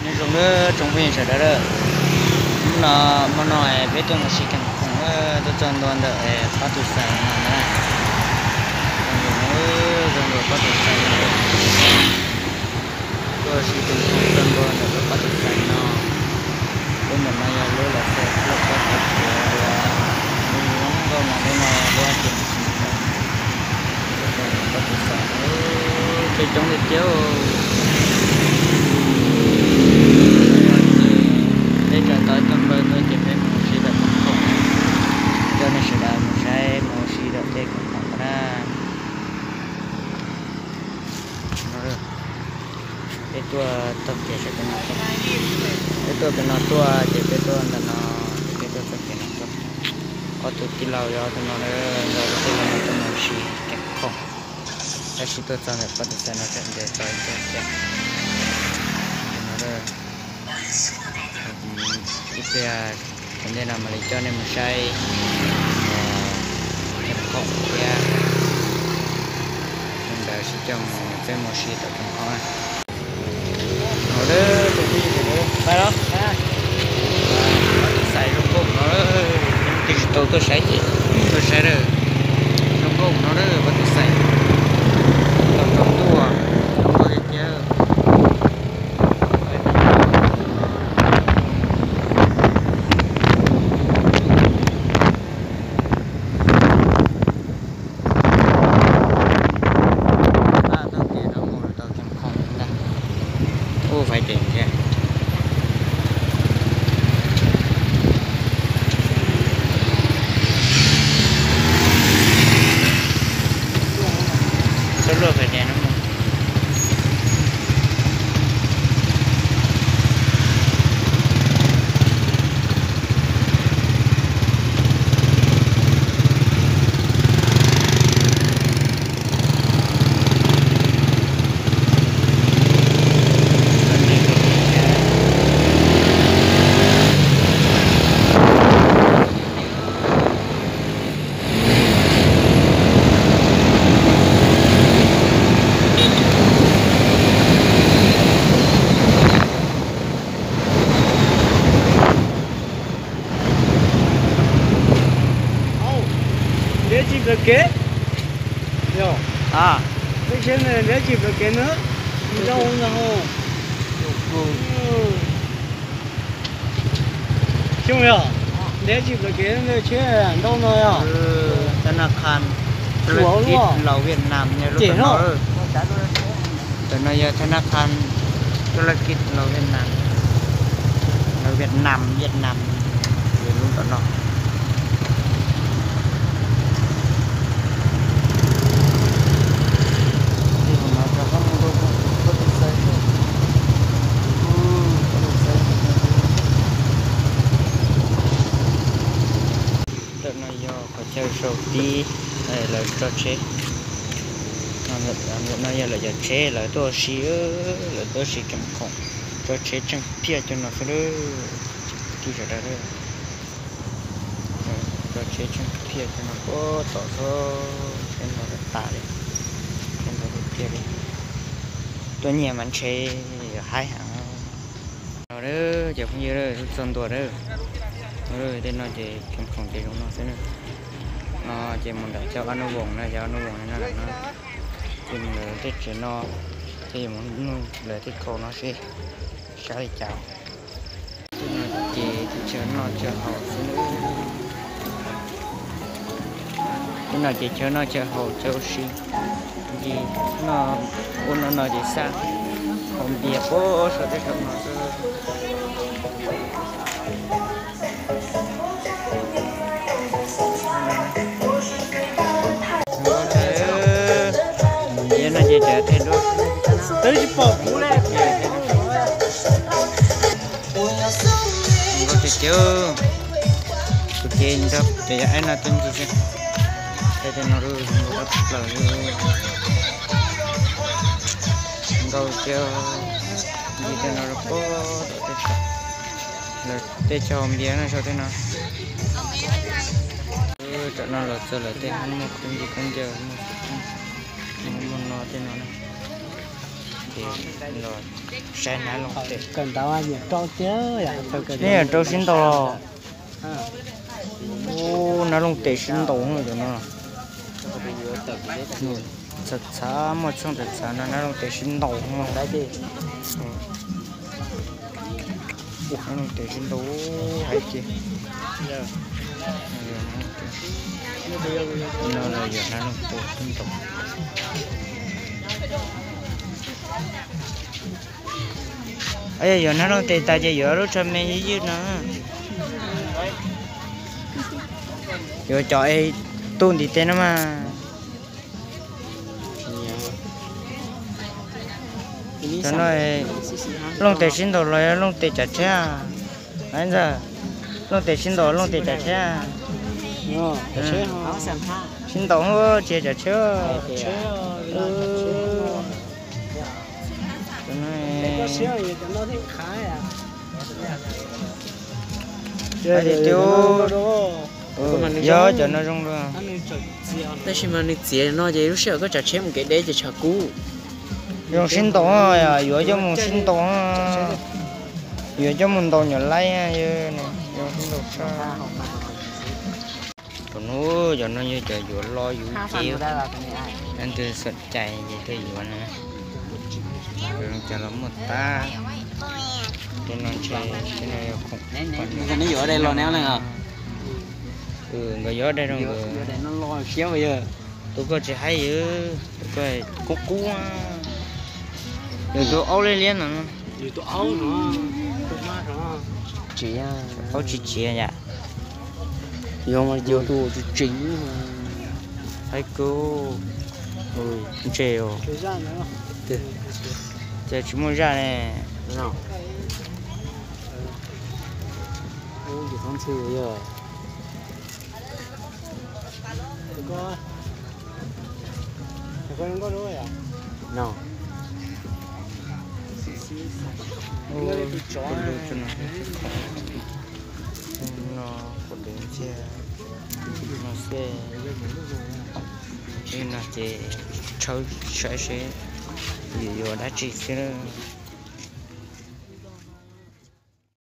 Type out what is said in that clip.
Nyob zoo nawb tsoom phooj ywg sawv daws, hnub no hmo no peb tuaj mus si kees khoom, tuaj txog ntua ntawm Pab Tus Xais no na. Nyob zoo nawb, txog ntua Pab Tus Xais no, tuaj si kees khoom txog ntua ntawm lub Pab Tus Xais no. Lub ntawm no yog lub los xais lub pab tus txiav uas lub zoo nkauj no, lub no lub hab ces Pab Tus Xais, peb coob tiag tiag. Peb tsaws tau ib tug npawg tuaj ces peb mus ua si tom kees khoom, coj nej sawv daws mus saib mus ua si tom tej kees khoom no na. Peb tuaj txoj kev sab pem no, peb tuaj pem no tuaj ces peb tuaj ntawm no, ces peb tuaj txoj kev no tuaj. Ob tug tij laug yog ob tug no, nkawd ob tug no tuaj mus ua si kees khoom, tab sis tuaj txog ntawm Pab Tus Xais no tseem ntes tau ib tug kiag no. Ib pliag tom ntej no mam li coj nej mus saib kees khoom thiab, ntawd sib coj mus peb mus si tom kees khoom na. Pab Tus Xais zoo nkauj no, tus twg tsis tau tuaj saib ces tuaj saib lawm. Zoo nkauj no, Pab Tus Xais, tau tsaus ntuj, zoo nkauj tiag tiag. Pab tau kev rau mus rau tom kees khoom ntag. Ub, fais tes thiab. Txhob luaj fais tes no. Neb tsis plaws kev, yog, neb tsis plaws kev na, ntau ntag. Xyoo yog, neb tsis plaws kev ntawm tsheb ntau no yog. Thab naj khas Thuj Laj Kij Laus Viaj Nam yog lub ntawm no. Ntawm no yog thab naj khas Thuj Laj Kij Laus Viaj Nam, Laus Viaj Nam, Viaj Nam, yog lub ntawm no. Ntawm no yog qhov chaw sau tib lawv tso tsheb. Ntawm no yog lawv cov tsheb lawv tuaj ua si, lawv tuaj ua si kees khoom, tso tsheb tsheej phiaj cov no xwb. Kwv tij sawv daws, tso tsheb tsheej phiaj cov no puag tom xwb, tsheb ntau tas tas li, tsheb ntau tiag tiag li. Tuaj nyiag mas ntshe yog haib heev. No, cov phooj ywg, txog ntua lawm. Tej no ces kees khoom ces zoo no xwb na. No ces mus ntawm cov Ab Nub Voos na, cov Ab Nub Voos no, ces mus ntawm tej tsev no, ces mus nug lawv tej khau no seb sab li cas. Tej no ces chaw noj chaw haus xwb na. Tej no ces chaw noj chaw haus chaw ua si. Ces no, ua no no ces xaj haus npias puag saum tej saum no xwb. Ces no ces cov tej duab twb tsis pom kuv li. Nkauj tiag tiag, kuv ces nrog cov yog aib no twb ncig xwb. Tej no zoo nkauj tshaj plaws li. Nkauj tiag, ncig tej no rau puag tom tej saum, lawv tej chaw haus npias no saum tej no. Tam no los txog lawv tej muaj khaub ncaws khaub ncaws, muaj xov tooj, muaj no tej no na. Ces los saib hnab looj tes. Nej yog rau sib ntaus los? Hnab looj tes sib ntaus cov no. Txhav txhav, muaj txhooj txhav txhav no, hnab looj tes sib ntaus. Hnab looj tes sib ntaus hais tias no los yog hnab looj tes sib ntaus. Yog yuav hnab looj tes tas ces yuav lub tsho me ywj ywj no. Yuav cov es tu ntiv tes no mas. Cov no looj tes sib ntaus los yog looj tes tsav tsheb? Ntxawg, looj tes sib ntaus looj tes tsav tsheb? Sib ntaus tsis tsav tsheb. Hais tias yog cov no zoo dua. Tab sis mas nws txiav no ces lub sij hawm koj tsav tsheb mus kev deb ces tshav kub. Zoo sib ntaus, yuav coj mus sib ntaus, yuav coj mus ntaus nyuam laib, zoo sib ntaus tshaj. Tus nub cov no yog cov yuav lo yus cev, leej twg xom cai ces tuaj yuav na. Cov los muaj tab, tus no ntshe, tus no yog khoom. Nkawd yuav dai rau nkawd. Tus koj tsis haib yog tus koj qub qub, yog tus aub liab liab no. Aub tsis txiav yom. Yog mas yog tus tsis tseem. Haib kub, ntse os. Cas tsis muaj zaj ne. No kuv tus ntxhiab no xwb. No ces tshawb saib seb yuav yuav dab tsi xwb.